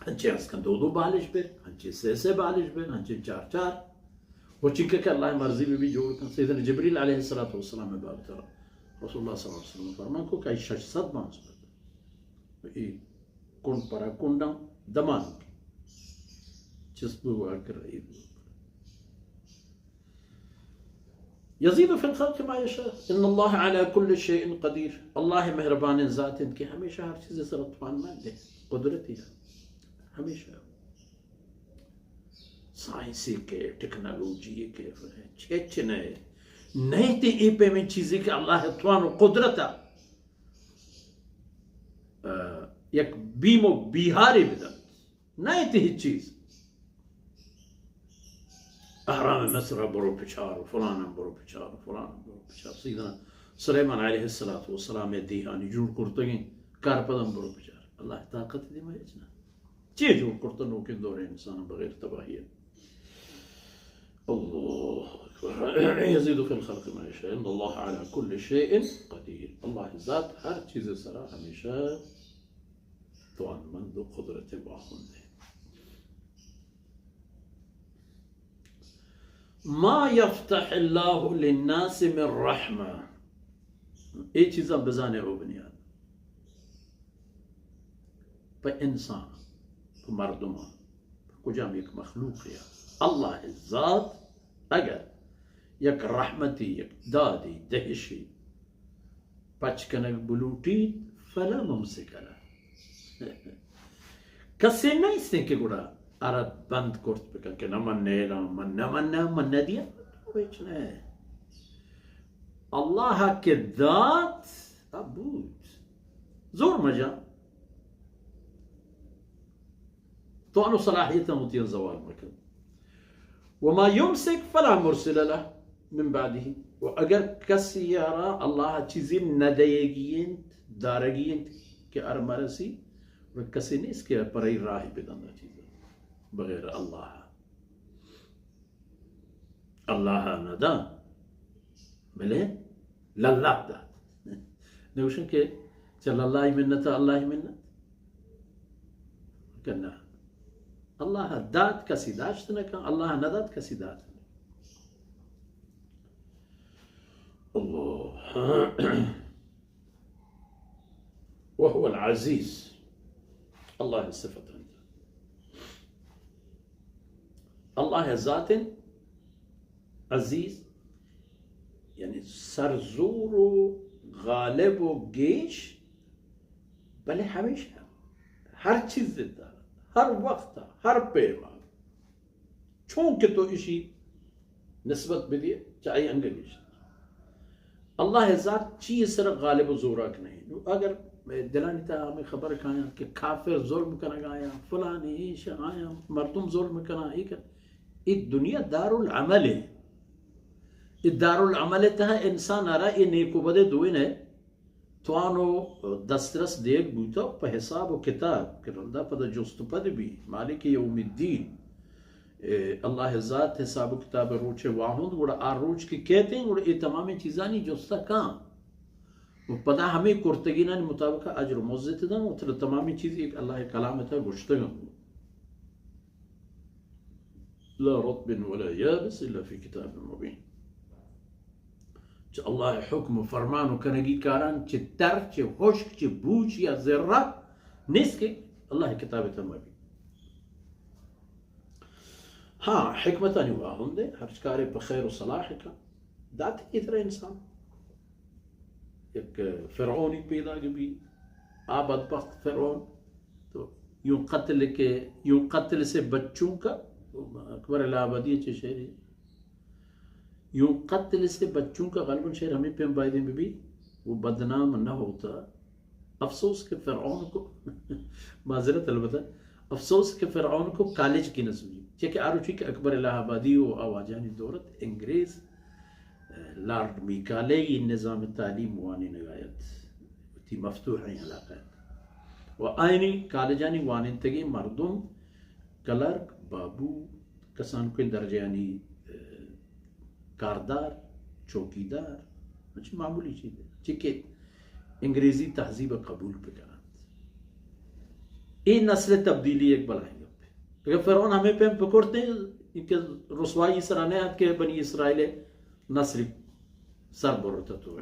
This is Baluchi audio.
ہنچیں ہست کن دو دو بالش بر، ہنچیں سے سے بالش بر، ہنچیں چار چار۔ و چنکہ کہ اللہ مرضی بہ بی جوڑ کن۔ سیدنا جبریل علیہ الصلوۃ والسلام بابت رسول اللہ صلی اللہ علیہ وسلم فرمان کو کہ شش صد بانز بر۔ ای کنڈ پرا کنڈاں دمان کی چست بو آکر ای بو۔ یزید فی الخلق ما یشاء، ان اللہ علی کل شیء قدیر۔ اللہ مہربانیں ذات انت کہ ہمیشہ ہر چیز سر توانمند ہے، قدرتی ہے ہمیشہ۔ سائنسی کے، ٹیکنالوجی کے، چچ نئے، نئے تے ای پیمیں چیزی کہ اللہ توان و قدرت ء، ء، یک بیم و بیہارے بدنت۔ نئے تے ہچ چیز۔ اہرام مصر ء برو پچار و فلان ء برو پچار و فلان ء برو پچار۔ سیدنا سلیمان علیہ الصلوۃ والسلام ء دیہانی جوڑ کرتگیں کار پدم برو پچار۔ اللہ طاقت دیما ہچ نہ۔ چے جوڑ کرتہ نوکیں دور انسان بغیر تباہی ء؟ اللہ اکبر۔ یزید فی الخلق ما یشاء، ان اللہ علی کل شیء قدیر۔ اللہ ذات ہر چیز سرا ہمیشہ توانمند و قدرت واہند ہے۔ ما یفتح اللہ للناس من رحمہ، اے چیزاں بزانے او بنیاد۔ پہ انسان، پہ مردمان، پہ کجام یک مخلوقے ء اللہ ذات اگر یک رحمتی، یک دادی، دہشی پچ کنگ بلوٹیت، فلا ممسک لہ۔ کسے نیستیں کہ گڑا ارد بند کرت بکن کہ نہ من نیلاں، من نہ مناں، من نہ دیاں، ہچ نہ۔ اللہ کہ دات، اب بوت۔ زور مجا۔ تو انو صلاحیت وتی زوال مکن۔ وما یمسک فلا مرسل لہ من بعدہ۔ و اگر کسی یارا اللہ چیزی نہ دیگی انت، دارگی انت کہ ار مرسی، و کسی نیست کہ پرئی راہی بدن چیز بغیر اللہ۔ اللہ نہ دا، بلے للہ دا۔ نوشن کہ چہ للہ منت، اللہ منت کہ نہ۔ اللہ دات کسی داشت نہ کن، اللہ نہ دات کسی دات نہ۔ اللہ۔ وهو العزیز۔ اللہ صفت انت۔ اللہ ذات عزیز، یعنی سرزور و غالب و گیش، بلے ہمیشہ ہر چیز دارد، ہر وقت، ہر پیما۔ چون کہ تو اشی نسبت بدیے، چہ آئی انگہ گیشتر۔ اللہ ذات چی سر غالب و زوراک نہیں۔ نو اگر دلانی تہا ہمیں خبر کایاں کہ کافر ظلم کنگ آیاں، فلانی ایش آیاں، مردم ظلم کناں، ای کن، ای دنیا دار العمل ہے۔ ای دار العمل تہا انسان آرا ای نیک و بدے دوئیں ہے۔ توان و دسترس دیگ بوتہ پہ حساب و کتاب کہ رندا پدا جست و پد بی، مالک یوم الدین۔ اے اللہ ذات حساب و کتاب روچ واہند، گڑا آ روچ کہ کیتیں، گڑا اے تمامیں چیزانی جستہ کاں۔ و پدا ہمیں کرتگینانی مطابق اجر و مزت داں، و ترا تمامیں چیز ایک اللہ کلام تا گشتگاں۔ لا رطب ولا یابس الا فی کتاب مبین۔ چہ اللہ حکم و فرمان و کنگی کاران چہ تر، چہ ہشک، چہ بوچ یا ذرہ نیست کہ اللہ کتاب تہا مبی۔ ہاں، حکمتانی واہندے، ہرچ کارے پہ خیر و صلاح کا دات کی طرح انسان۔ یک فرعونی پیدا بی، آ بدبخت فرعون، تو یوں قتل کے، یوں قتل سے بچوں کا، اکبر الہ آبادی چے شعری، یوں قتل سے بچوں کا غالباً شعر ہمیں پیم بایدیں بی بی، وہ بدنام نہ ہوتا۔ افسوس کہ فرعون کو، معذرت البتہ، افسوس کہ فرعون کو کالج کی نہ سمجھی، چہ کہ آ روچی کہ اکبر الہ آبادی و آ واجہانی دورت انگریز لارڈ میکالے ای نظام تعلیم وانینگا ات، وتی مفتوحیں علاقہ ات۔ و آیانی کالجانی وانینتگیں مردم کلرک، بابو، کسانکوئیں درجہانی، ء، کاردار، چوکیدار، انچیں معمولی چیزے، چہ کہ انگریزی تہذیب ء قبول بکننت۔ اے نسل تبدیلی یک بلاہیں گپے۔ اگر فرعون ہمے پیم پکرتیں کہ رسوائی سرا نہ ات کہ بنی اسرائیل نسلی سر برتہ تو۔